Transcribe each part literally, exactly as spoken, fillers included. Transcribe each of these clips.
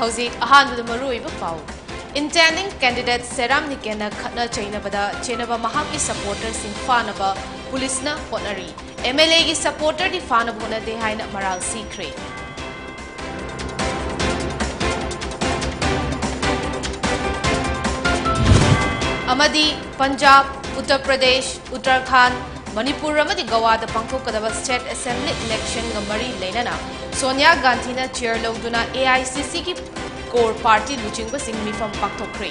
ꯍꯧꯖꯤꯛ ꯑꯍꯥꯟꯕꯗ ꯃꯔꯨꯑꯣꯏꯕ ꯄꯥꯎ꯫ Intending candidate ꯁꯦꯔꯥꯝ ꯅꯤꯀꯦꯟꯅ ꯈꯠꯅ ꯆꯩꯅꯕꯗ ꯆꯦꯟꯅꯕ ꯃꯍꯥꯛꯀꯤ supporterꯁꯤꯡ ꯐꯥꯅꯕ ꯄꯨꯂꯤꯁꯅ ꯍꯣꯠꯅꯔꯤ꯫ MLAꯒꯤ supporterꯗꯤ ꯐꯥꯅꯕ ꯍꯣꯠꯅꯗꯦ ꯍꯥꯏꯅ ꯃꯔꯥꯜ ꯁꯤꯈ꯭ꯔꯦ꯫ ꯑꯃꯗꯤ ꯄꯟꯖꯥꯕ, ꯎꯠꯇꯔ ꯄ꯭ꯔꯗꯦꯁ, ꯎꯠꯇꯔꯈꯥꯟꯗ, ꯃꯅꯤꯄꯨꯔ ꯑꯃꯗꯤ ꯒꯋꯥꯗ ꯄꯥꯡꯊꯣꯛꯀꯗꯕ State Assembly electionꯒ ꯃꯔꯤ ꯂꯩꯅꯅ ꯁꯣꯅꯤꯌꯥ ꯒꯥꯟꯙꯤꯅ chair ꯂꯧꯗꯨꯅ AICCꯒꯤ core party ꯂꯨꯆꯤꯡꯕꯁꯤꯡ ꯃꯤꯐꯝ ꯄꯥꯡꯊꯣꯛꯈ꯭ꯔꯦ꯫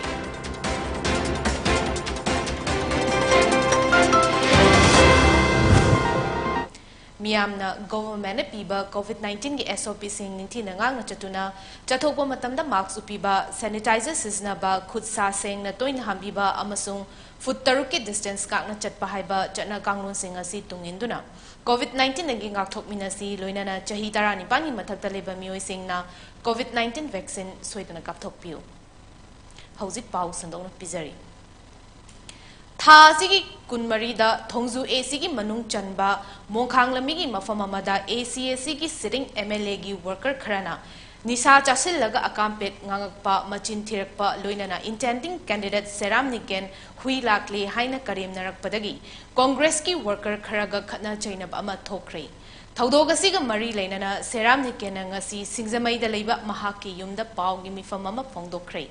ꯃꯤꯌꯥꯝꯅ governmentꯅ ꯄꯤꯕ COVID nineteenꯒꯤ SOPꯁꯤꯡ ꯅꯤꯡꯊꯤꯅ ꯉꯥꯛꯅ ꯆꯠꯇꯨꯅ ꯆꯠꯊꯣꯛꯄ ꯃꯇꯝꯗ mask ꯎꯞꯄꯤꯕ, sanitizer ꯁꯤꯖꯤꯟꯅꯕ, ꯈꯨꯠ ꯁꯥ ꯁꯦꯡꯅ ꯇꯣꯏꯅ ꯍꯥꯝꯕꯤꯕ ꯑꯃꯁꯨꯡ foot ꯇꯔꯨꯛꯀꯤ distance ꯉꯥꯛꯅ ꯆꯠꯄ ꯍꯥꯏꯕ ꯆꯠꯅ ꯀꯥꯡꯂꯣꯟꯁꯤꯡ ꯑꯁꯤ ꯇꯨꯡ ꯏꯟꯗꯨꯅ COVID nineteenꯗꯒꯤ ꯉꯥꯛꯊꯣꯛꯃꯤꯟꯅꯁꯤ, ꯂꯣꯏꯅꯅ ꯆꯍꯤ ꯇꯔꯥꯅꯤꯄꯥꯟꯒꯤ ꯃꯊꯛꯇ ꯂꯩꯕ ꯃꯤꯑꯣꯏꯁꯤꯡꯅ COVID nineteen vaccine ꯁꯣꯏꯗꯅ ꯀꯥꯞꯊꯣꯛꯄꯤꯌꯨ꯫ ꯍꯧꯖꯤꯛ ꯄꯥꯎ ꯁꯟꯗꯣꯛꯅ ꯄꯤꯖꯔꯤ꯫ ꯊꯥ ꯑꯁꯤꯒꯤ ꯀꯨꯟꯃꯔꯤꯗ ꯊꯣꯡꯖꯨ ACꯒꯤ ꯃꯅꯨꯡ ꯆꯟꯕ ꯃꯣꯡꯈꯥꯡ ꯂꯝꯕꯤꯒꯤ ꯃꯐꯝ ꯑꯃꯗ ACACꯒꯤ sitting MLAꯒꯤ worker ꯈꯔꯅ ꯅꯤꯁꯥ ꯆꯥꯁꯤꯜꯂꯒ ꯑꯀꯥꯝꯄꯦꯠ ꯉꯥꯡꯉꯛꯄ, ꯃꯆꯤꯟ ꯊꯤꯔꯛꯄ, ꯂꯣꯏꯅꯅ intending candidate ꯁꯦꯔꯥꯝ ꯅꯤꯀꯦꯟ ꯍꯨꯏ ꯂꯥꯛꯂꯦ ꯍꯥꯏꯅ ꯀꯔꯦꯝꯅꯔꯛꯄꯗꯒꯤ Congressꯀꯤ worker ꯈꯔꯒ ꯈꯠꯅ ꯆꯩꯅꯕ ꯑꯃ ꯊꯣꯛꯈ꯭ꯔꯦ꯫ ꯊꯧꯗꯣꯛ ꯑꯁꯤꯒ ꯃꯔꯤ ꯂꯩꯅꯅ ꯁꯦꯔꯥꯝ ꯅꯤꯀꯦꯟꯅ ꯉꯁꯤ ꯁꯤꯡꯖꯃꯩꯗ ꯂꯩꯕ ꯃꯍꯥꯛꯀꯤ ꯌꯨꯝꯗ ꯄꯥꯎꯒꯤ ꯃꯤꯐꯝ ꯑꯃ ꯐꯣꯡꯗꯣꯛꯈ꯭ꯔꯦ꯫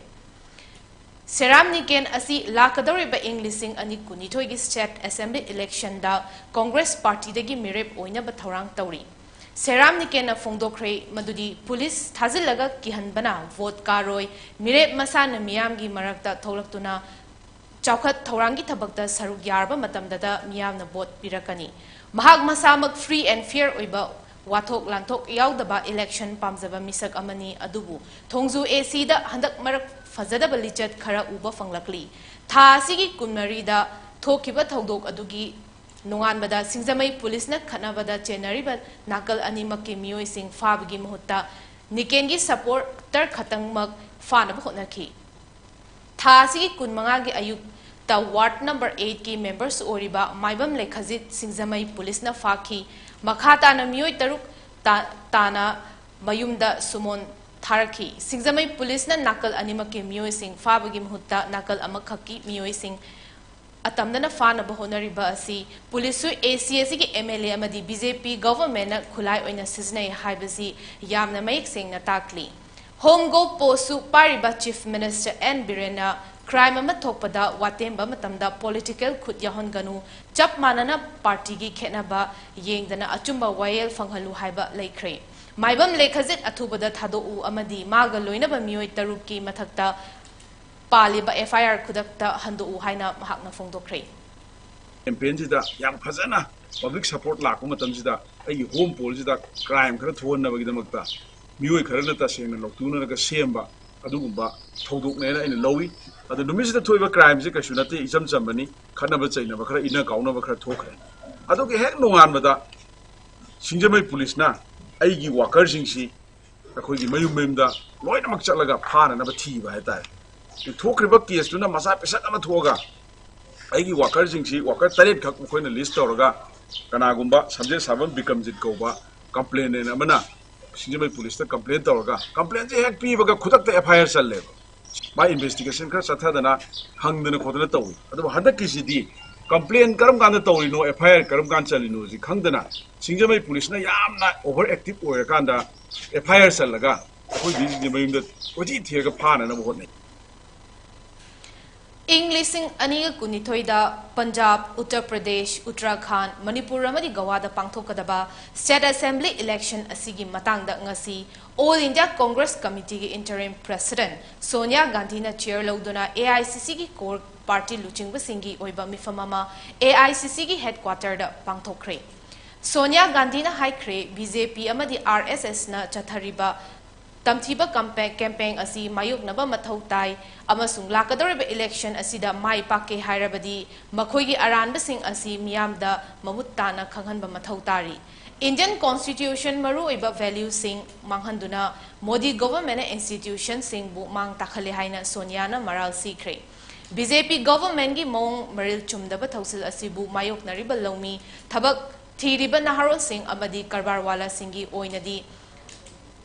ꯁꯦꯔꯥꯝ ꯅꯤꯀꯦꯟ ꯑꯁꯤ ꯂꯥꯛꯀꯗꯧꯔꯤꯕ ꯏꯪ ꯂꯤꯁꯤꯡ ꯑꯅꯤ ꯀꯨꯟꯅꯤꯊꯣꯏꯒꯤ State Assembly electionꯗ Congress partyꯗꯒꯤ ꯃꯤꯔꯦꯞ ꯑꯣꯏꯅꯕ ꯊꯧꯔꯥꯡ ꯇꯧꯔꯤ꯫ ꯁꯦꯔꯥꯝ ꯅꯤꯀꯦꯟꯅ ꯐꯣꯡꯗꯣꯛꯈ꯭ꯔꯦ ꯃꯗꯨꯗꯤ ꯄꯨꯂꯤꯁ ꯊꯥꯖꯤꯜꯂꯒ ꯀꯤꯍꯟꯕꯅ vote ꯀꯥꯔꯣꯏ, ꯃꯤꯔꯦꯞ ꯃꯁꯥꯅ ꯃꯤꯌꯥꯝꯒꯤ ꯃꯔꯛꯇ ꯊꯣꯛꯂꯛꯇꯨꯅ ꯆꯥꯎꯈꯠ ꯊꯧꯔꯥꯡꯒꯤ ꯊꯕꯛꯇ ꯁꯔꯨꯛ ꯌꯥꯔꯕ ꯃꯇꯝꯗꯗ ꯃꯤꯌꯥꯝꯅ vote ꯄꯤꯔꯛꯀꯅꯤ꯫ ꯃꯍꯥꯛ ꯃꯁꯥꯃꯛ free and fair ꯑꯣꯏꯕ ꯋꯥꯊꯣꯛ ꯂꯥꯟꯊꯣꯛ ꯌꯥꯎꯗꯕ election ꯄꯥꯝꯖꯕ ꯃꯤꯁꯛ ꯑꯃꯅꯤ, ꯑꯗꯨꯕꯨ ꯊꯣꯡꯖꯨ ACꯗ ꯍꯟꯗꯛ ꯃꯔꯛ ꯐꯖꯗꯕ ꯂꯤꯆꯠ ꯈꯔ ꯎꯕ ꯐꯪꯂꯛꯂꯤ꯫ ꯊꯥ ꯑꯁꯤꯒꯤ ꯀꯨꯟꯃꯔꯤꯗ ꯊꯣꯛꯈꯤꯕ ꯊꯧꯗꯣꯛ ꯑꯗꯨꯒꯤ ꯅꯣꯡꯉꯥꯟꯕꯗ ꯁꯤꯡꯖꯃꯩ ꯄꯨꯂꯤꯁꯅ ꯈꯠꯅꯕꯗ ꯆꯦꯟꯅꯔꯤꯕ ꯅꯥꯀꯜ ꯑꯅꯤꯃꯛꯀꯤ ꯃꯤꯑꯣꯏꯁꯤꯡ ꯐꯥꯕꯒꯤ ꯃꯍꯨꯠꯇ ꯅꯤꯀꯦꯟꯒꯤ supporter ꯈꯛꯇꯪꯃꯛ ꯐꯥꯅꯕ ꯍꯣꯠꯅꯈꯤ꯫ ꯊꯥ ꯑꯁꯤꯒꯤ ꯀꯨꯟꯃꯉꯥꯒꯤ ꯑꯌꯨꯛꯇ ward number eightꯀꯤ members ꯑꯣꯏꯔꯤꯕ ꯃꯥꯏꯕꯝ ꯂꯩꯈꯖꯤꯠ ꯁꯤꯡꯖꯃꯩ ꯄꯨꯂꯤꯁꯅ ꯐꯥꯈꯤ꯫ ꯃꯈꯥ ꯇꯥꯅ ꯃꯤꯑꯣꯏ ꯇꯔꯨꯛ ꯇꯥ-, ꯇꯥꯅ ꯃꯌꯨꯝꯗ summon ꯊꯥꯔꯛꯈꯤ꯫ ꯁꯤꯡꯖꯃꯩ ꯄꯨꯂꯤꯁꯅ ꯅꯥꯀꯜ ꯑꯅꯤꯃꯛꯀꯤ ꯃꯤꯑꯣꯏꯁꯤꯡ ꯐꯥꯕꯒꯤ ꯃꯍꯨꯠꯇ ꯅꯥꯀꯜ ꯑꯃꯈꯛꯀꯤ ꯃꯤꯑꯣꯏꯁꯤꯡ ꯑꯇꯝꯅꯅ ꯐꯥꯅꯕ ꯍꯣꯠꯅꯔꯤꯕ ꯑꯁꯤ ꯄꯨꯂꯤꯁꯁꯨ ꯑꯦ ꯁꯤ ꯑꯦꯁꯤꯒꯤ ꯑꯦꯝ ꯑꯦꯜ ꯑꯦ ꯑꯃꯗꯤ ꯕꯤ ꯖꯦ ꯄꯤ ꯒꯚꯔꯟꯃꯦꯟꯠꯅ ꯈꯨꯠꯂꯥꯏ ꯑꯣꯏꯅ ꯁꯤꯖꯤꯟꯅꯩ ꯍꯥꯏꯕꯁꯤ ꯌꯥꯝꯅ ꯃꯌꯦꯛ ꯁꯦꯡꯅ ꯇꯥꯛꯂꯤ꯫ ꯍꯣꯝ ꯒꯣꯚ ꯄꯣꯁ꯭ꯠꯁꯨ ꯄꯥꯏꯔꯤꯕ ꯆꯤꯐ ꯃꯤꯅꯤꯁꯇꯔ ꯑꯦꯟ ꯕꯤꯔꯦꯟꯅ ꯀ꯭ꯔꯥꯏꯝ ꯑꯃ ꯊꯣꯛꯄꯗ ꯋꯥꯇꯦꯝꯕ ꯃꯇꯝꯗ ꯄꯣꯂꯤꯇꯤꯀꯦꯜ ꯈꯨꯠ ꯌꯥꯎꯍꯟꯒꯅꯨ, ꯆꯞ ꯃꯥꯟꯅꯅ ꯄꯥꯔꯇꯤꯒꯤ ꯈꯦꯠꯅꯕ ꯌꯦꯡꯗꯅ ꯑꯆꯨꯝꯕ ꯋꯥꯌꯦꯜ ꯐꯪꯍꯜꯂꯨ ꯍꯥꯏꯕ ꯂꯩꯈ꯭ꯔꯦ꯫ ꯃꯥꯏꯕꯝ ꯂꯦꯈꯖꯤꯠ ꯑꯊꯨꯕꯗ ꯊꯥꯗꯣꯛꯎ ꯑꯃꯗꯤ ꯃꯥꯒ ꯂꯣꯏꯅꯕ ꯃꯤꯑꯣꯏ ꯇꯔꯨꯛꯀꯤ ꯃꯊꯛꯇ ꯄꯥꯜꯂꯤꯕ ꯑꯦꯐ ꯑꯥꯏ ꯑꯥꯔ ꯈꯨꯗꯛꯇ ꯍꯟꯗꯣꯛꯎ ꯍꯥꯏꯅ ꯃꯍꯥꯛꯅ ꯐꯣꯡꯗꯣꯛꯈ꯭ꯔꯦ꯫ ꯀꯦꯝꯄꯦꯟꯁꯤꯗ ꯌꯥꯝ ꯐꯖꯅ ꯄꯕ꯭ꯂꯤꯛ ꯁꯄꯣꯔꯠ ꯂꯥꯛꯄ ꯃꯇꯝꯁꯤꯗ ꯑꯩꯒꯤ ꯍꯣꯝ ꯄꯣꯜꯁꯤꯗ ꯀ꯭ꯔꯥꯏꯝ ꯈꯔ ꯊꯣꯛꯍꯟꯅꯕꯒꯤꯗꯃꯛꯇ ꯃꯤꯑꯣꯏ ꯈꯔꯅ ꯇꯁꯦꯡꯅ ꯂꯧꯇꯨꯅꯔꯒ ꯁꯦꯝꯕ ꯑꯗꯨꯒꯨꯝꯕ ꯊꯧꯗꯣꯛꯅꯦꯅ ꯑꯩꯅ ꯂꯧꯏ꯫ ꯑꯗꯣ ꯅꯨꯃꯤꯠꯁꯤꯗ ꯊꯣꯛꯏꯕ ꯀ꯭ꯔꯥꯏꯝꯁꯦ ꯀꯩꯁꯨ ꯅꯠꯇꯦ, ꯏꯆꯝ ꯆꯝꯕꯅꯤ, ꯈꯠꯅꯕ ꯆꯩꯅꯕ ꯈꯔ, ꯏꯟꯅ ꯀꯥꯎꯅꯕ ꯈꯔ ꯊꯣꯛꯈ꯭ꯔꯦ꯫ ꯑꯗꯨꯒꯤ ꯍꯦꯛ ꯅꯣꯡꯉꯥꯟꯕꯗ ꯁꯤꯡꯖꯃꯩ ꯄꯨꯂꯤꯁꯅ ꯑꯩꯒꯤ ꯋꯥꯀꯔꯁꯤꯡꯁꯤ ꯑꯩꯈꯣꯏꯒꯤ ꯃꯌꯨꯝ ꯃꯌꯨꯝꯗ ꯂꯣꯏꯅꯃꯛ ꯆꯠꯂꯒ ꯐꯥꯅꯅꯕ ꯊꯤꯕ ꯍꯥꯏꯇꯥꯔꯦ꯫ ꯊꯣꯛꯈ꯭ꯔꯤꯕ ꯀꯦꯁꯇꯨꯅ ꯃꯆꯥ ꯄꯤꯁꯛ ꯑꯃ ꯊꯣꯛꯑꯒ ꯑꯩꯒꯤ ꯋꯥꯀꯔꯁꯤꯡꯁꯤ, ꯋꯥꯀꯔ ꯇꯔꯦꯠꯈꯛ ꯃꯈꯣꯏꯅ ꯂꯤꯁ ꯇꯧꯔꯒ ꯀꯅꯥꯒꯨꯝꯕ ꯁꯝꯖꯦꯠ ꯁꯥꯕꯝ ꯕꯤꯀ꯭ꯔꯝꯖꯤꯠ ꯀꯧꯕ ꯀꯝꯄ꯭ꯂꯦꯅꯦꯟ ꯑꯃꯅ ꯁꯤꯡꯖꯃꯩ ꯄꯨꯂꯤꯁꯇ ꯀꯝꯄ꯭ꯂꯦꯟ ꯇꯧꯔꯒ ꯀꯝꯄ꯭ꯂꯦꯟꯁꯦ ꯍꯦꯛ ꯄꯤꯕꯒ ꯈꯨꯗꯛꯇ ꯑꯦꯐ ꯑꯥꯏ ꯑꯥꯔ ꯆꯜꯂꯦꯕ꯫ ꯃꯥ ꯏꯟꯚꯦꯁꯇꯤꯒꯦꯁꯟ ꯈꯔ ꯆꯠꯊꯗꯅ ꯍꯪꯗꯅ ꯈꯣꯠꯇꯅ ꯇꯧꯏ꯫ ꯑꯗꯨꯕꯨ ꯍꯟꯗꯛꯀꯤꯁꯤꯗꯤ ꯀꯝꯄ꯭ꯂꯦꯟ ꯀꯔꯝ ꯀꯥꯟꯗ ꯇꯧꯔꯤꯅꯣ, ꯑꯦꯐ ꯑꯥꯏ ꯑꯥꯔ ꯀꯔꯝ ꯀꯥꯟꯗ ꯆꯜꯂꯤꯅꯣꯁꯤ ꯈꯪꯗꯅ ꯁꯤꯡꯖꯃꯩ ꯄꯨꯂꯤꯁꯅ ꯌꯥꯝꯅ ꯑꯣꯚꯔ ꯑꯦꯛꯇꯤꯚ ꯑꯣꯏꯔꯀꯥꯟꯗ ꯑꯦꯐ ꯑꯥꯏ ꯑꯥꯔ ꯆꯜꯂꯒ ꯑꯩꯈꯣꯏ ꯃꯤꯁꯤꯡꯁꯦ ꯃꯌꯨꯝꯗ ꯀꯣꯏꯊꯤ ꯊꯤꯔꯒ ꯐꯥꯅꯅꯕ ꯍꯣꯠꯅꯩ꯫ ꯏꯪ ꯂꯤꯁꯤꯡ ꯑꯅꯤꯒ ꯀꯨꯟꯅꯤꯊꯣꯏꯗ ꯄꯟꯖꯥꯕ, ꯎꯠꯇꯔ ꯄ꯭ꯔꯗꯦꯁ, ꯎꯠꯇꯔꯥꯈꯥꯟꯗ, ꯃꯅꯤꯄꯨꯔ ꯑꯃꯗꯤ ꯒꯋꯥꯗ ꯄꯥꯡꯊꯣꯛꯀꯗꯕ ꯁ꯭ꯇꯦꯠ ꯑꯦꯁꯦꯝꯕ꯭ꯂꯤ ꯏꯂꯦꯛꯁꯟ ꯑꯁꯤꯒꯤ ꯃꯇꯥꯡꯗ ꯉꯁꯤ all India Congress committee interim president Sonia ꯒꯥꯟꯙꯤꯅ ꯆꯦꯌꯔ ꯂꯧꯗꯨꯅ ꯑꯦ ꯑꯥꯏ ꯁꯤ ꯁꯤꯒꯤ ꯀꯣꯔ ꯄꯥꯔꯇꯤ ꯂꯨꯆꯤꯡꯕꯁꯤꯡꯒꯤ ꯑꯣꯏꯕ ꯃꯤꯐꯝ ꯑꯃ ꯑꯦ ꯑꯥꯏ ꯁꯤ ꯁꯤꯒꯤ ꯍꯦꯗꯀ꯭ꯋꯥꯇꯔꯗ ꯄꯥꯡꯊꯣꯛꯈ꯭ꯔꯦ꯫ ꯁꯣꯅꯤꯌꯥ ꯒꯥꯟꯙꯤꯅ ꯍꯥꯏꯈ꯭ꯔꯦ, ꯕꯤ ꯖꯦ ꯄꯤ ꯑꯃꯗꯤ ꯑꯥꯔ ꯑꯦꯁ ꯑꯦꯁꯅ ꯆꯠꯊꯔꯤꯕ ꯇꯝꯊꯤꯕ ꯀꯝꯄꯦ-, ꯀꯦꯝꯄꯦꯟ ꯑꯁꯤ ꯃꯥꯌꯣꯛꯅꯕ ꯃꯊꯧ ꯇꯥꯏ ꯑꯃꯁꯨꯡ ꯂꯥꯛꯀꯗꯧꯔꯤꯕ ꯏꯂꯦꯛꯁꯟ ꯑꯁꯤꯗ ꯃꯥꯏ ꯄꯥꯛꯀꯦ ꯍꯥꯏꯔꯕꯗꯤ ꯃꯈꯣꯏꯒꯤ ꯑꯔꯥꯟꯕꯁꯤꯡ ꯑꯁꯤ ꯃꯤꯌꯥꯝꯗ ꯃꯃꯨꯠ ꯇꯥꯅ ꯈꯪꯍꯟꯕ ꯃꯊꯧ ꯇꯥꯔꯤ꯫ ꯏꯟꯗꯤꯌꯟ ꯀꯣꯟꯁꯇꯤꯇ꯭ꯌꯨꯁꯟ ꯃꯔꯨꯑꯣꯏꯕ ꯚꯦꯂ꯭ꯌꯨꯁꯤꯡ ꯃꯥꯡꯍꯟꯗꯨꯅ ꯃꯣꯗꯤ ꯒꯣꯚꯔꯟꯃꯦꯟꯠꯅ ꯏꯟꯁꯇꯤꯇ꯭ꯌꯨꯁꯟꯁꯤꯡꯕꯨ ꯃꯥꯡ ꯇꯥꯛꯍꯜꯂꯦ ꯍꯥꯏꯅ ꯁꯣꯅꯤꯌꯥꯅ ꯃꯔꯥꯜ ꯁꯤꯈ꯭ꯔꯦ꯫ ꯕꯤ ꯖꯦ ꯄꯤ ꯒꯣꯚꯔꯟꯃꯦꯟꯠꯀꯤ ꯃꯑꯣꯡ ꯃꯔꯤꯜ ꯆꯨꯝꯗꯕ ꯊꯧꯁꯤꯜ ꯑꯁꯤꯕꯨ ꯃꯥꯌꯣꯛꯅꯔꯤꯕ ꯂꯧꯃꯤ, ꯊꯕꯛ ꯊꯤꯔꯤꯕ ꯅꯍꯥꯔꯣꯜꯁꯤꯡ ꯑꯃꯗꯤ ꯀꯔꯕꯥꯔꯋꯥꯂꯥꯁꯤꯡꯒꯤ ꯑꯣꯏꯅꯗꯤ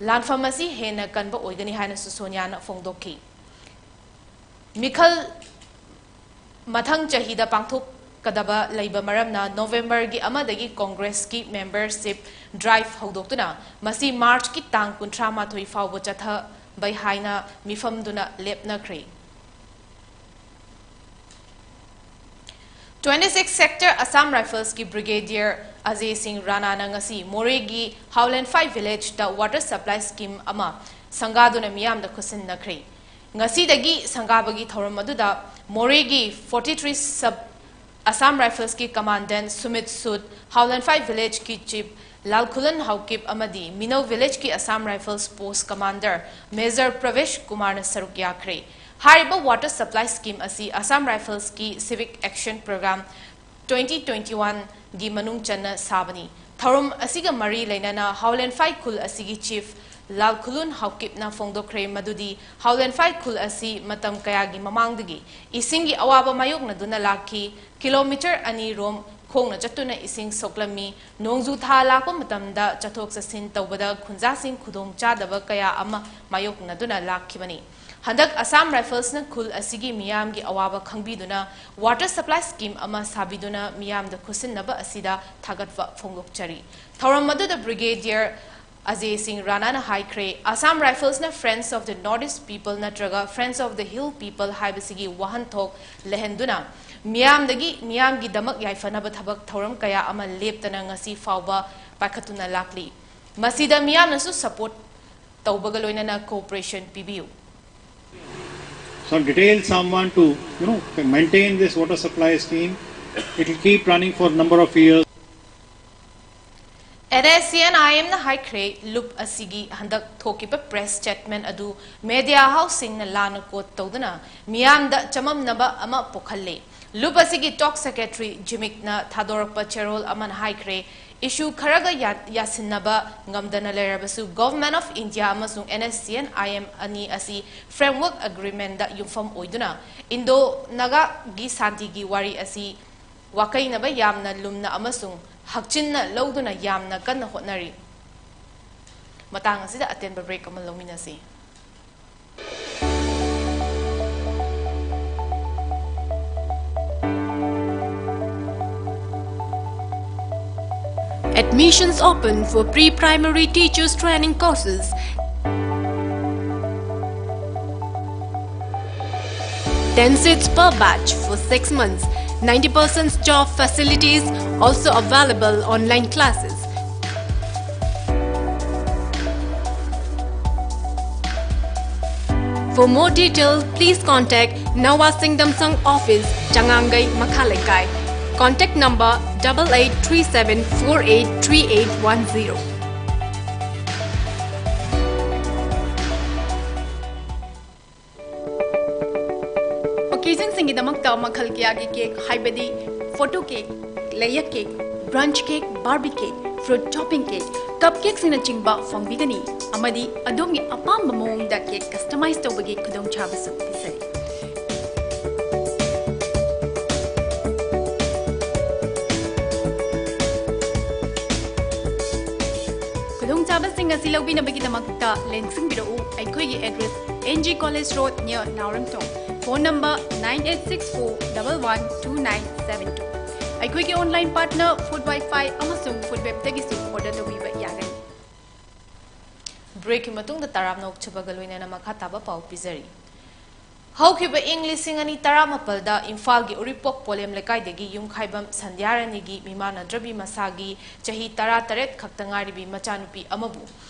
ꯂꯥꯟꯐꯝ ꯑꯁꯤ ꯍꯦꯟꯅ ꯀꯟꯕ ꯑꯣꯏꯒꯅꯤ ꯍꯥꯏꯅꯁꯨ ꯁꯣꯅꯤꯌꯥꯅ ꯐꯣꯡꯗꯣꯛꯈꯤ꯫ ꯃꯤꯈꯜ ꯃꯊꯪ ꯆꯍꯤꯗ ꯄꯥꯡꯊꯣꯛꯀꯗꯕ ꯂꯩꯕ ꯃꯔꯝꯅ ꯅꯣꯕꯦꯝꯕꯔꯒꯤ ꯑꯃꯗꯒꯤ ꯀꯣꯡꯒ꯭ꯔꯦꯁꯀꯤ ꯃꯦꯝꯕꯔꯁꯤꯞ ꯗ꯭ꯔꯥꯏꯚ ꯍꯧꯗꯣꯛꯇꯨꯅ ꯃꯁꯤ ꯃꯥꯔꯆꯀꯤ ꯇꯥꯡ ꯀꯨꯟꯊ꯭ꯔꯥ ꯃꯥꯊꯣꯏ ꯐꯥꯎꯕ ꯆꯠꯊꯕꯩ ꯍꯥꯏꯅ ꯃꯤꯐꯝꯗꯨꯅ ꯂꯦꯞꯅꯈ꯭ꯔꯦ꯫ Twenty six Sector Assam Riflesꯀꯤ Brigadier Ajay Singh Ranaꯅ ꯉꯁꯤ ꯃꯣꯔꯦꯒꯤ ꯍꯥꯎꯂꯦꯟꯐꯥꯏ ꯚꯤꯂꯦꯖꯇ water supply scheme ꯑꯃ ꯁꯪꯒꯥꯗꯨꯅ ꯃꯤꯌꯥꯝꯗ ꯈꯨꯠꯁꯤꯟꯅꯈ꯭ꯔꯦ꯫ ꯉꯁꯤꯗꯒꯤ ꯁꯪꯒꯥꯕꯒꯤ ꯊꯧꯔꯝ ꯑꯗꯨꯗ ꯃꯣꯔꯦꯒꯤ forty three Sub Assam Riflesꯀꯤ Commandant Sumit Sood, ꯍꯥꯎꯂꯦꯟꯐꯥꯏ ꯚꯤꯂꯦꯖꯀꯤ ꯆꯤꯐ ꯂꯥꯜꯈꯨꯂꯟ ꯍꯥꯎꯀꯤꯞ ꯑꯃꯗꯤ ꯃꯤꯅꯧ ꯚꯤꯂꯦꯖꯀꯤ Assam Rifles post commander Major Pravesh Kumarꯅ ꯁꯔꯨꯛ ꯌꯥꯈ꯭ꯔꯦ꯫ ꯍꯥꯏꯔꯤꯕ water supply scheme ꯑꯁꯤ Assam Riflesꯀꯤ Civic Action Programme twenty twenty oneꯒꯤ ꯃꯅꯨꯡ ꯆꯟꯅ ꯁꯥꯕꯅꯤ꯫ ꯊꯧꯔꯝ ꯑꯁꯤꯒ ꯃꯔꯤ ꯂꯩꯅꯅ ꯍꯥꯎꯂꯦꯟꯐꯥꯏ ꯈꯨꯜ ꯑꯁꯤꯒꯤ ꯆꯤꯐ ꯂꯥꯜꯈꯨꯂꯨꯟ ꯍꯥꯎꯀꯤꯞꯅ ꯐꯣꯡꯗꯣꯛꯈ꯭ꯔꯦ ꯃꯗꯨꯗꯤ ꯍꯥꯎꯂꯦꯟꯐꯥꯏ ꯈꯨꯜ ꯑꯁꯤ ꯃꯇꯝ ꯀꯌꯥꯒꯤ ꯃꯃꯥꯡꯗꯒꯤ ꯏꯁꯤꯡꯒꯤ ꯑꯋꯥꯕ ꯃꯥꯌꯣꯛꯅꯗꯨꯅ ꯂꯥꯛꯈꯤ꯫ ꯀꯤꯂꯣꯃꯤꯇꯔ ꯑꯅꯤ ꯔꯣꯝ ꯈꯣꯡꯅ ꯆꯠꯇꯨꯅ ꯏꯁꯤꯡ ꯁꯣꯛꯂꯝꯃꯤ꯫ ꯅꯣꯡꯖꯨ ꯊꯥ ꯂꯥꯛꯄ ꯃꯇꯝꯗ ꯆꯠꯊꯣꯛ ꯆꯠꯁꯤꯟ ꯇꯧꯕꯗ ꯈꯨꯟꯖꯥꯁꯤꯡ ꯈꯨꯗꯣꯡ ꯆꯥꯗꯕ ꯀꯌꯥ ꯑꯃ ꯃꯥꯌꯣꯛꯅꯗꯨꯅ ꯂꯥꯛꯈꯤꯕꯅꯤ꯫ ꯍꯟꯗꯛ Assam Riflesꯅ ꯈꯨꯜ ꯑꯁꯤꯒꯤ ꯃꯤꯌꯥꯝꯒꯤ ꯑꯋꯥꯕ ꯈꯪꯕꯤꯗꯨꯅ water supply scheme ꯑꯃ ꯁꯥꯕꯤꯗꯨꯅ ꯃꯤꯌꯥꯝꯗ ꯈꯨꯠꯁꯤꯟꯅꯕ ꯑꯁꯤꯗ ꯊꯥꯒꯠꯄ ꯐꯣꯡꯗꯣꯛꯆꯔꯤ꯫ ꯊꯧꯔꯝ ꯑꯗꯨꯗ Brigadier Ajay Singh Ranaꯅ ꯍꯥꯏꯈ꯭ꯔꯦ, Assam Riflesꯅ Friends of the North East People ꯅꯠꯇ꯭ꯔꯒ Friends of the Hill People ꯍꯥꯏꯕꯁꯤꯒꯤ ꯋꯥꯍꯟꯊꯣꯛ ꯂꯩꯍꯟꯗꯨꯅ ꯃꯤꯌꯥꯝꯗꯒꯤ ꯃꯤꯌꯥꯝꯒꯤꯗꯃꯛ ꯌꯥꯏꯐꯅꯕ ꯊꯕꯛ ꯊꯧꯔꯝ ꯀꯌꯥ ꯑꯃ ꯂꯦꯞꯇꯅ ꯉꯁꯤ ꯐꯥꯎꯕ ꯄꯥꯏꯈꯠꯇꯨꯅ ꯂꯥꯛꯂꯤ꯫ ꯃꯁꯤꯗ ꯃꯤꯌꯥꯝꯅꯁꯨ support ꯇꯧꯕꯒ ꯂꯣꯏꯅꯅ cooperation ꯄꯤꯕꯤꯌꯨ꯫ Some details, someone to, you know, maintain this water supply scheme. It will keep running for number of years. NSCN-IMꯅ ꯍꯥꯏꯈ꯭ꯔꯦ, ꯂꯨꯞ ꯑꯁꯤꯒꯤ ꯍꯟꯗꯛ ꯊꯣꯛꯈꯤꯕ press statement ꯑꯗꯨ media houseꯁꯤꯡꯅ ꯂꯥꯟꯅ quote ꯇꯧꯗꯨꯅ ꯃꯤꯌꯥꯝꯗ ꯆꯃꯝꯅꯕ ꯑꯃ ꯄꯣꯛꯍꯜꯂꯦ꯫ ꯂꯨꯞ ꯑꯁꯤꯒꯤ top secretary ꯖꯤꯃꯤꯛꯅ ꯊꯥꯗꯣꯔꯛꯄ ꯆꯦꯔꯣꯜ ꯑꯃꯅ ꯍꯥꯏꯈ꯭ꯔꯦ, issue ꯈꯔꯒ ꯌꯥ-, ꯌꯥꯁꯤꯟꯅꯕ ꯉꯝꯗꯅ ꯂꯩꯔꯕꯁꯨ Government of India ꯑꯃꯁꯨꯡ NSCN-IM ꯑꯅꯤ ꯑꯁꯤ framework agreementꯗ ꯌꯨꯝꯐꯝ ꯑꯣꯏꯗꯨꯅ Indo-Nagaꯒꯤ ꯁꯥꯟꯇꯤꯒꯤ ꯋꯥꯔꯤ ꯑꯁꯤ ꯋꯥꯀꯩꯅꯕ ꯌꯥꯝꯅ ꯂꯨꯝꯅ ꯑꯃꯁꯨꯡ ꯍꯛꯆꯤꯟꯅ ꯂꯧꯗꯨꯅ ꯌꯥꯝꯅ ꯀꯟꯅ ꯍꯣꯠꯅꯔꯤ꯫ ꯃꯇꯥꯡ ꯑꯁꯤꯗ ꯑꯇꯦꯟꯕ break ꯑꯃ ꯂꯧꯃꯤꯟꯅꯁꯤ꯫ Admissions open for pre-primary teachers training courses. Ten seats per batch for six months. Ninety percent job facilities, also available online classes. For more detail, please contact Nawa Singdamsang office, Changangai, Makha Lekai. Contact number double eight three seven four eight three eight one zero. Occasionꯁꯤꯡꯒꯤꯗꯃꯛꯇ ꯃꯈꯜ ꯀꯌꯥꯒꯤ cake, ꯍꯥꯏꯕꯗꯤ photo cake, layer cake, brunch cake, Barbie cake, fruit topping cake, cupcakeꯁꯤꯡꯅꯆꯤꯡꯕ ꯐꯪꯕꯤꯒꯅꯤ, ꯑꯃꯗꯤ ꯑꯗꯣꯝꯒꯤ ꯑꯄꯥꯝꯕ ꯃꯑꯣꯡꯗ cake customize ꯇꯧꯕꯒꯤ ꯈꯨꯗꯣꯡꯆꯥꯕꯁꯨ ꯄꯤꯖꯔꯤ꯫ ꯈꯨꯗꯣꯡꯆꯥꯕꯁꯤꯡ ꯑꯁꯤ ꯂꯧꯕꯤꯅꯕꯒꯤꯗꯃꯛꯇ ꯂꯦꯡꯁꯤꯟꯕꯤꯔꯛꯎ꯫ ꯑꯩꯈꯣꯏꯒꯤ address, N G College Road, near ꯅꯥꯎꯔꯦꯝꯊꯣꯡ꯫ Phone number nine eight six four double one two nine seven two꯫ ꯑꯩꯈꯣꯏꯒꯤ online partner Food Wi-Fi ꯑꯃꯁꯨꯡ Foodwebꯇꯒꯤꯁꯨ order ꯇꯧꯕꯤꯕ ꯌꯥꯒꯅꯤ꯫ Breakꯀꯤ ꯃꯇꯨꯡꯗ ꯇꯔꯥꯝꯅ ꯑꯣꯛꯆꯕꯒ ꯂꯣꯏꯅꯅ ꯃꯈꯥ ꯇꯥꯕ ꯄꯥꯎ ꯄꯤꯖꯔꯤ꯫ ꯍꯧꯈꯤꯕ ꯏꯪ ꯂꯤꯁꯤꯡ ꯑꯅꯤ ꯇꯔꯥꯃꯥꯄꯜꯗ ꯏꯝꯐꯥꯜꯒꯤ ꯎꯔꯤꯄꯣꯛ ꯄꯣꯂꯦꯝ ꯂꯩꯀꯥꯏꯗꯒꯤ ꯌꯨꯝꯈꯥꯏꯕꯝ ꯁꯟꯙ꯭ꯌꯥꯔꯥꯅꯤꯒꯤ ꯃꯤꯃꯥꯟꯅꯗ꯭ꯔꯕꯤ ꯃꯁꯥꯒꯤ ꯆꯍꯤ ꯇꯔꯥꯇꯔꯦꯠ ꯈꯛꯇ ꯉꯥꯏꯔꯤꯕꯤ ꯃꯆꯥꯅꯨꯄꯤ ꯑꯃꯕꯨ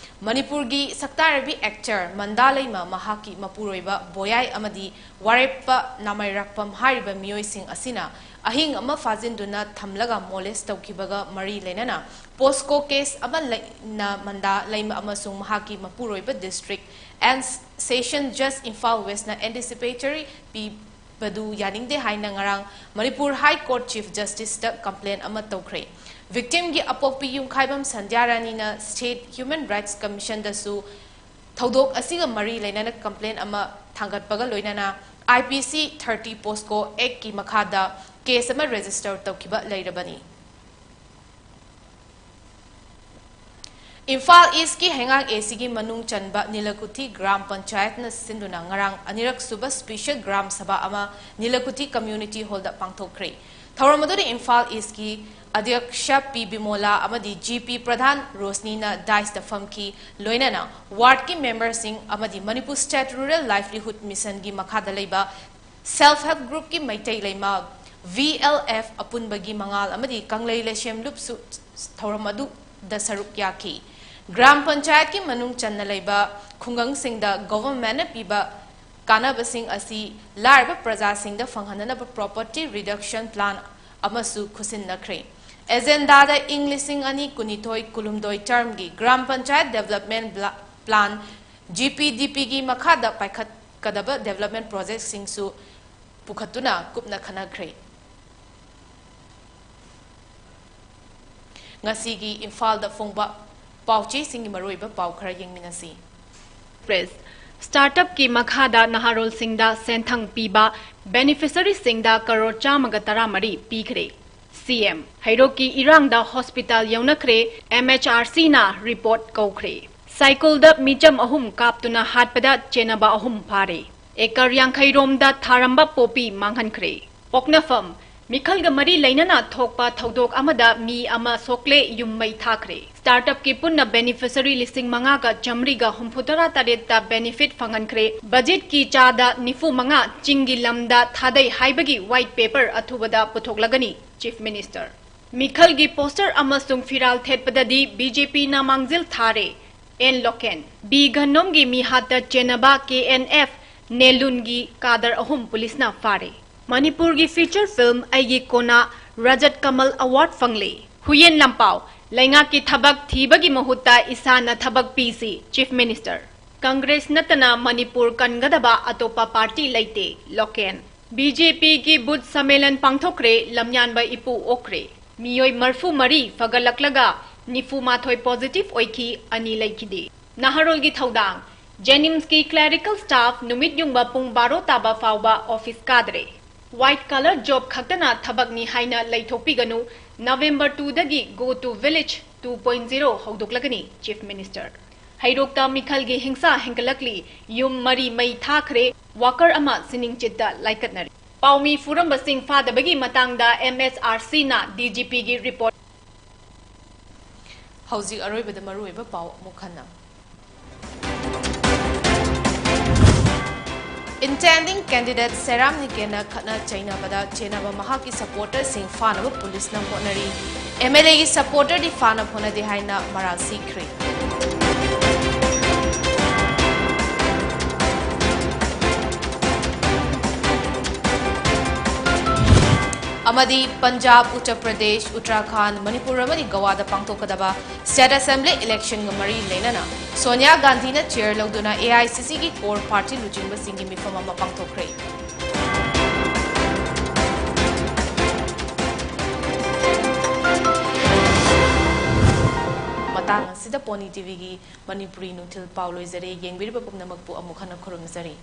ꯃꯅꯤꯄꯨꯔꯒꯤ ꯁꯛꯇꯥꯛꯅꯔꯕꯤ actor ꯃꯟꯗꯥ ꯂꯩꯃ ꯃꯍꯥꯛꯀꯤ ꯃꯄꯨꯔꯣꯏꯕ ꯕꯣꯌꯥꯏ ꯑꯃꯗꯤ ꯋꯥꯔꯦꯞꯄ ꯅꯥꯃꯩꯔꯥꯛꯄꯝ ꯍꯥꯏꯔꯤꯕ ꯃꯤꯑꯣꯏꯁꯤꯡ ꯑꯁꯤꯅ ꯑꯍꯤꯡ ꯑꯃ ꯐꯥꯖꯤꯟꯗꯨꯅ ꯊꯝꯂꯒ molest ꯇꯧꯈꯤꯕꯒ ꯃꯔꯤ ꯂꯩꯅꯅ POCSO case ꯑꯃ ꯂꯩꯅ ꯃꯟꯗꯥ ꯂꯩꯃ ꯑꯃꯁꯨꯡ ꯃꯍꯥꯛꯀꯤ ꯃꯄꯨꯔꯣꯏꯕ District and Session Judge Imphal Westꯅ anticipatory ꯄꯤꯕꯗꯨ ꯌꯥꯅꯤꯡꯗꯦ ꯍꯥꯏꯅ ꯉꯔꯥꯡ Manipur High Court Chief Justiceꯇ complaint ꯑꯃ ꯇꯧꯈ꯭ꯔꯦ꯫ Victimꯒꯤ ꯑꯄꯣꯛꯄꯤ ꯌꯨꯝꯈꯥꯏꯕꯝ ꯁꯟꯙ꯭ꯌꯥꯔꯥꯅꯤꯅ State Human Rights Commissionꯗꯁꯨ ꯊꯧꯗꯣꯛ ꯑꯁꯤꯒ ꯃꯔꯤ ꯂꯩꯅꯅ complaint ꯑꯃ ꯊꯥꯡꯒꯠꯄꯒ ꯂꯣꯏꯅꯅ I P C thirty POCSO Actꯀꯤ ꯃꯈꯥꯗ case ꯑꯃ register ꯇꯧꯈꯤꯕ ꯂꯩꯔꯕꯅꯤ꯫ ꯏꯝꯐꯥꯜ ꯏꯁꯀꯤ ꯍꯩꯉꯥꯡ ꯑꯦ ꯁꯤꯒꯤ ꯃꯅꯨꯡ ꯆꯟꯕ ꯅꯤꯂꯀꯨꯊꯤ ꯒ꯭ꯔꯥꯝ ꯄꯟꯆꯥꯌꯠꯅ ꯁꯤꯟꯗꯨꯅ ꯉꯔꯥꯡ ꯑꯅꯤꯔꯛ ꯁꯨꯕ ꯁ꯭ꯄꯦꯁꯤꯌꯦꯜ ꯒ꯭ꯔꯥꯝ ꯁꯚꯥ ꯑꯃ ꯅꯤꯂꯀꯨꯊꯤ ꯀꯝꯃ꯭ꯌꯨꯅꯤꯇꯤ ꯍꯣꯜꯗ ꯄꯥꯡꯊꯣꯛꯈ꯭ꯔꯦ꯫ ꯊꯧꯔꯝ ꯑꯗꯨꯗ ꯏꯝꯐꯥꯜ ꯏꯁꯀꯤ ꯑꯗ꯭ꯌꯛꯁ ꯄꯤ ꯕꯤꯃꯣꯂꯥ ꯑꯃꯗꯤ ꯖꯤ ꯄꯤ ꯄ꯭ꯔꯙꯥꯟ ꯔꯣꯁꯅꯤꯅ ꯗꯥꯏꯁꯇ ꯐꯝꯈꯤ, ꯂꯣꯏꯅꯅ ꯋꯥꯔꯗꯀꯤ ꯃꯦꯝꯕꯔꯁꯤꯡ ꯑꯃꯗꯤ ꯃꯅꯤꯄꯨꯔ ꯁ꯭ꯇꯦꯠ ꯔꯨꯔꯦꯜ ꯂꯥꯏꯚꯂꯤꯍꯨꯗ ꯃꯤꯁꯟꯒꯤ ꯃꯈꯥꯗ ꯂꯩꯕ ꯁꯦꯜꯐ ꯍꯦꯜꯞ ꯒ꯭ꯔꯨꯞꯀꯤ ꯃꯩꯇꯩ ꯂꯩꯃ, ꯚꯤ ꯑꯦꯜ ꯑꯦꯐ ꯑꯄꯨꯟꯕꯒꯤ ꯃꯉꯥꯜ ꯑꯃꯗꯤ ꯀꯪꯂꯩ ꯂꯩꯁꯦꯝ ꯂꯨꯞꯁꯨ ꯊꯧꯔꯝ ꯑꯗꯨꯗ ꯁꯔꯨꯛ ꯌꯥꯈꯤ꯫ ꯒ꯭ꯔꯥꯝ ꯄꯟꯆꯥꯌꯠꯀꯤ ꯃꯅꯨꯡ ꯆꯟꯅ ꯂꯩꯕ ꯈꯨꯡꯒꯪꯁꯤꯡꯗ ꯒꯣꯚꯔꯟꯃꯦꯟꯠꯅ ꯄꯤꯕ ꯀꯥꯟꯅꯕꯁꯤꯡ ꯑꯁꯤ ꯂꯥꯏꯔꯕ ꯄ꯭ꯔꯖꯥꯁꯤꯡꯗ ꯐꯪꯍꯟꯅꯅꯕ ꯄ꯭ꯔꯣꯄꯔꯇꯤ ꯔꯤꯗꯛꯁꯟ ꯄ꯭ꯂꯥꯟ ꯑꯃꯁꯨ ꯈꯨꯠꯁꯤꯟꯅꯈ꯭ꯔꯦ꯫ ꯑꯦꯖꯦꯟꯗꯥꯗ ꯏꯪ ꯂꯤꯁꯤꯡ ꯑꯅꯤ ꯀꯨꯟꯅꯤꯊꯣꯏ ꯀꯨꯟꯍꯨꯝꯗꯣꯏ ꯇꯔꯝꯒꯤ ꯒ꯭ꯔꯥꯝ ꯄꯟꯆꯥꯌꯠ ꯗꯦꯕꯂꯞꯃꯦꯟꯠ ꯕ꯭ꯂꯥ-, ꯄ꯭ꯂꯥꯟ, ꯖꯤ ꯄꯤ ꯗꯤ ꯄꯤꯒꯤ ꯃꯈꯥꯗ ꯄꯥꯏꯈꯠꯀꯗꯕ ꯗꯦꯕꯂꯞꯃꯦꯟꯠ ꯄ꯭ꯔꯣꯖꯦꯛꯁꯤꯡꯁꯨ ꯄꯨꯈꯠꯇꯨꯅ ꯀꯨꯞꯅ ꯈꯟꯅꯈ꯭ꯔꯦ꯫ ꯉꯁꯤꯒꯤ ꯏꯝꯐꯥꯜꯗ ꯐꯣꯡꯕ ꯄꯥꯎꯆꯦꯁꯤꯡꯒꯤ ꯃꯔꯨꯑꯣꯏꯕ ꯄꯥꯎ ꯈꯔ ꯌꯦꯡꯃꯤꯟꯅꯁꯤ꯫ ꯄ꯭ꯔꯦꯁ꯫ ꯁ꯭ꯇꯥꯔꯠꯑꯞꯀꯤ ꯃꯈꯥꯗ ꯅꯍꯥꯔꯣꯜꯁꯤꯡꯗ ꯁꯦꯟꯊꯪ ꯄꯤꯕ ꯕꯦꯅꯤꯐꯤꯁꯔꯤꯁꯤꯡꯗ ꯀꯔꯣꯔ ꯆꯥꯝꯃꯒ ꯇꯔꯥꯃꯔꯤ ꯄꯤꯈ꯭ꯔꯦ꯫ C M. ꯍꯩꯔꯣꯛꯀꯤ ꯏꯔꯥꯡꯗ ꯍꯣꯁꯄꯤꯇꯥꯜ ꯌꯧꯅꯈ꯭ꯔꯦ, ꯑꯦꯝ ꯑꯩꯆ ꯑꯥꯔ ꯁꯤꯅ ꯔꯤꯄꯣꯔꯠ ꯀꯧꯈ꯭ꯔꯦ꯫ ꯁꯥꯏꯀꯜꯗ ꯃꯤꯆꯝ ꯑꯍꯨꯝ ꯀꯥꯞꯇꯨꯅ ꯍꯥꯠꯄꯗ ꯆꯦꯟꯅꯕ ꯑꯍꯨꯝ ꯐꯥꯔꯦ꯫ ꯑꯦꯀꯔ ꯌꯥꯡꯈꯩ ꯔꯣꯝꯗ ꯊꯥꯔꯝꯕ ꯄꯣꯄꯤ ꯃꯥꯡꯍꯟꯈ꯭ꯔꯦ꯫ ꯄꯣꯛꯅꯐꯝ꯫ ꯃꯤꯈꯜꯒ ꯃꯔꯤ ꯂꯩꯅꯅ ꯊꯣꯛꯄ ꯊꯧꯗꯣꯛ ꯑꯃꯗ ꯃꯤ ꯑꯃ ꯁꯣꯛꯂꯦ, ꯌꯨꯝ ꯃꯩ ꯊꯥꯈ꯭ꯔꯦ꯫ ꯁ꯭ꯇꯥꯔꯠꯑꯞꯀꯤ ꯄꯨꯟꯅ ꯕꯦꯅꯤꯐꯤꯁꯔꯤ ꯂꯤꯁꯤꯡ ꯃꯉꯥꯒ ꯆꯥꯃꯔꯤꯒ ꯍꯨꯝꯐꯨꯇꯔꯥ ꯇꯔꯦꯠꯇ ꯕꯦꯅꯤꯐꯤꯠ ꯐꯪꯍꯟꯈ꯭ꯔꯦ꯫ ꯕꯖꯦꯠꯀꯤ ꯆꯥꯗ ꯅꯤꯐꯨ ꯃꯉꯥ ꯆꯤꯡꯒꯤ ꯂꯝꯗ ꯊꯥꯗꯩ ꯍꯥꯏꯕꯒꯤ ꯋꯥꯏꯠ ꯄꯦꯄꯔ ꯑꯊꯨꯕꯗ ꯄꯨꯊꯣꯛꯂꯒꯅꯤ, ꯆꯤꯐ ꯃꯤꯅꯤꯁꯇꯔ꯫ ꯃꯤꯈꯜꯒꯤ ꯄꯣꯁꯇꯔ ꯑꯃꯁꯨꯡ ꯐꯤꯔꯥꯜ ꯊꯦꯠꯄꯗꯗꯤ ꯕꯤ ꯖꯦ ꯄꯤꯅ ꯃꯥꯡꯖꯤꯜ ꯊꯥꯔꯦ, ꯑꯦꯟ ꯂꯣꯀꯦꯟ꯫ ꯕꯤ ꯘꯅꯣꯝꯒꯤ ꯃꯤꯍꯥꯠꯇ ꯆꯦꯟꯅꯕ ꯀꯦ ꯑꯦꯟ ꯑꯦꯐ ꯅꯦꯂꯨꯟꯒꯤ ꯀꯥꯗꯔ ꯑꯍꯨꯝ ꯄꯨꯂꯤꯁꯅ ꯐꯥꯔꯦ꯫ ꯃꯅꯤꯄꯨꯔꯒꯤ ꯐꯤꯆꯔ ꯐꯤꯜꯝ ꯑꯩꯒꯤ ꯀꯣꯅꯥ ꯔꯖꯠ ꯀꯃꯜ ꯑꯦꯋꯥꯔꯗ ꯐꯪꯂꯦ꯫ ꯍꯨꯌꯦꯟ ꯂꯥꯟꯄꯥꯎ꯫ ꯂꯩꯉꯥꯛꯀꯤ ꯊꯕꯛ ꯊꯤꯕꯒꯤ ꯃꯍꯨꯠꯇ ꯏꯁꯥꯅ ꯊꯕꯛ ꯄꯤꯁꯤ, ꯆꯤꯐ ꯃꯤꯅꯤꯁꯇꯔ꯫ ꯀꯪꯒ꯭ꯔꯦꯁ ꯅꯠꯇꯅ ꯃꯅꯤꯄꯨꯔ ꯀꯟꯒꯗꯕ ꯑꯇꯣꯞꯄ ꯄꯥꯔꯇꯤ ꯂꯩꯇꯦ, ꯂꯣꯀꯦꯟ꯫ ꯕꯤ ꯖꯦ ꯄꯤꯒꯤ ꯕꯨꯊ ꯁꯝꯃꯦꯂꯟ ꯄꯥꯡꯊꯣꯛꯈ꯭ꯔꯦ, ꯂꯝꯌꯥꯟꯕ ꯏꯄꯨ ꯑꯣꯛꯈ꯭ꯔꯦ꯫ ꯃꯤꯑꯣꯏ ꯃꯔꯤꯐꯨ ꯃꯔꯤ ꯐꯒꯠꯂꯛꯂꯒ ꯅꯤꯐꯨ ꯃꯥꯊꯣꯏ ꯄꯣꯖꯤꯇꯤꯚ ꯑꯣꯏꯈꯤ, ꯑꯅꯤ ꯂꯩꯈꯤꯗꯦ꯫ ꯅꯍꯥꯔꯣꯜꯒꯤ ꯊꯧꯗꯥꯡ꯫ ꯖꯦꯅꯤꯝꯁꯀꯤ ꯀ꯭ꯂꯦꯔꯤꯀꯦꯜ ꯁ꯭ꯇꯥꯐ ꯅꯨꯃꯤꯠ ꯌꯨꯡꯕ ꯄꯨꯡ ꯕꯥꯔꯣ ꯇꯥꯕ ꯐꯥꯎꯕ ꯑꯣꯐꯤꯁ ꯀꯥꯗ꯭ꯔꯦ꯫ ꯋꯥꯏꯠ ꯀꯂꯔ ꯖꯣꯕ ꯈꯛꯇꯅ ꯊꯕꯛꯅꯤ ꯍꯥꯏꯅ ꯂꯩꯊꯣꯛꯄꯤꯒꯅꯨ, ꯅꯕꯦꯝꯕꯔ ꯇꯨꯗꯒꯤ Go to Village to point zero ꯍꯧꯗꯣꯛꯂꯒꯅꯤ꯫ Chief minister. ꯍꯩꯔꯣꯛꯇ ꯃꯤꯈꯜꯒꯤ ꯍꯤꯡꯁꯥ ꯍꯦꯟꯒꯠꯂꯛꯂꯤ꯫ ꯌꯨꯝ ꯃꯔꯤ ꯃꯩ ꯊꯥꯈ꯭ꯔꯦ꯫ ꯋꯥꯀꯔ ꯑꯃ ꯁꯤꯅꯤꯡꯆꯤꯠꯇ ꯂꯥꯏꯀꯠꯅꯔꯤ꯫ ꯄꯥꯎꯃꯤ ꯐꯨꯔꯝꯕꯁꯤꯡ ꯐꯥꯗꯕꯒꯤ ꯃꯇꯥꯡꯗ ꯑꯦꯝ ꯑꯦꯁ ꯑꯥꯔ ꯁꯤꯅ ꯗꯤ ꯖꯤ ꯄꯤꯒꯤ ꯔꯤꯄꯣꯔꯠ꯫ ꯍꯧꯖꯤꯛ ꯑꯔꯣꯏꯕꯗ ꯃꯔꯨꯑꯣꯏꯕ ꯄꯥꯎ ꯑꯃꯨꯛ ꯍꯟꯅ꯫ Intending candidate ꯁꯦꯔꯥꯝ ꯅꯤꯀꯦꯟꯅ ꯈꯠꯅ ꯆꯩꯅꯕꯗ ꯆꯦꯟꯅꯕ ꯃꯍꯥꯛꯀꯤ ꯁꯄꯣꯔꯇꯔꯁꯤꯡ ꯐꯥꯅꯕ ꯄꯨꯂꯤꯁꯅ ꯍꯣꯠꯅꯔꯤ꯫ ꯑꯦꯝ ꯑꯦꯜ ꯑꯦꯒꯤ ꯁꯄꯣꯔꯇꯔꯗꯤ ꯐꯥꯅꯕ ꯍꯣꯠꯅꯗꯦ ꯍꯥꯏꯅ ꯃꯔꯥꯜ ꯁꯤꯈ꯭ꯔꯦ꯫ ꯑꯃꯗꯤ ꯄꯟꯖꯥꯕ, ꯎꯠꯇꯔ ꯄ꯭ꯔꯗꯦꯁ, ꯎꯠꯇꯔꯥꯈꯟꯗ, ꯃꯅꯤꯄꯨꯔ ꯑꯃꯗꯤ ꯒꯋꯥꯗ ꯄꯥꯡꯊꯣꯛꯀꯗꯕ ꯁ꯭ꯇꯦꯠ ꯑꯦꯁꯦꯝꯕ꯭ꯂꯤ ꯏꯂꯦꯛꯁꯟꯒ ꯃꯔꯤ ꯂꯩꯅꯅ ꯁꯣꯅꯤꯌꯥ ꯒꯥꯟꯙꯤꯅ ꯆꯤꯌꯔ ꯂꯧꯗꯨꯅ ꯑꯦ ꯑꯥꯏ ꯁꯤ ꯁꯤꯒꯤ ꯀꯣꯔ ꯄꯥꯔꯇꯤ ꯂꯨꯆꯤꯡꯕꯁꯤꯡꯒꯤ ꯃꯤꯐꯝ ꯑꯃ ꯄꯥꯡꯊꯣꯛꯈ꯭ꯔꯦ꯫ ꯃꯇꯥꯡ ꯑꯁꯤꯗ ꯄꯣꯅꯤ ꯇꯤꯚꯤꯒꯤ ꯃꯅꯤꯄꯨꯔꯤ ꯅꯨꯡꯊꯤꯜ ꯄꯥꯎ ꯂꯣꯏꯖꯔꯦ꯫ ꯌꯦꯡꯕꯤꯔꯤꯕ ꯄꯨꯝꯅꯃꯛꯄꯨ ꯑꯃꯨꯛ ꯍꯟꯅ ꯈꯨꯔꯨꯝꯖꯔꯤ꯫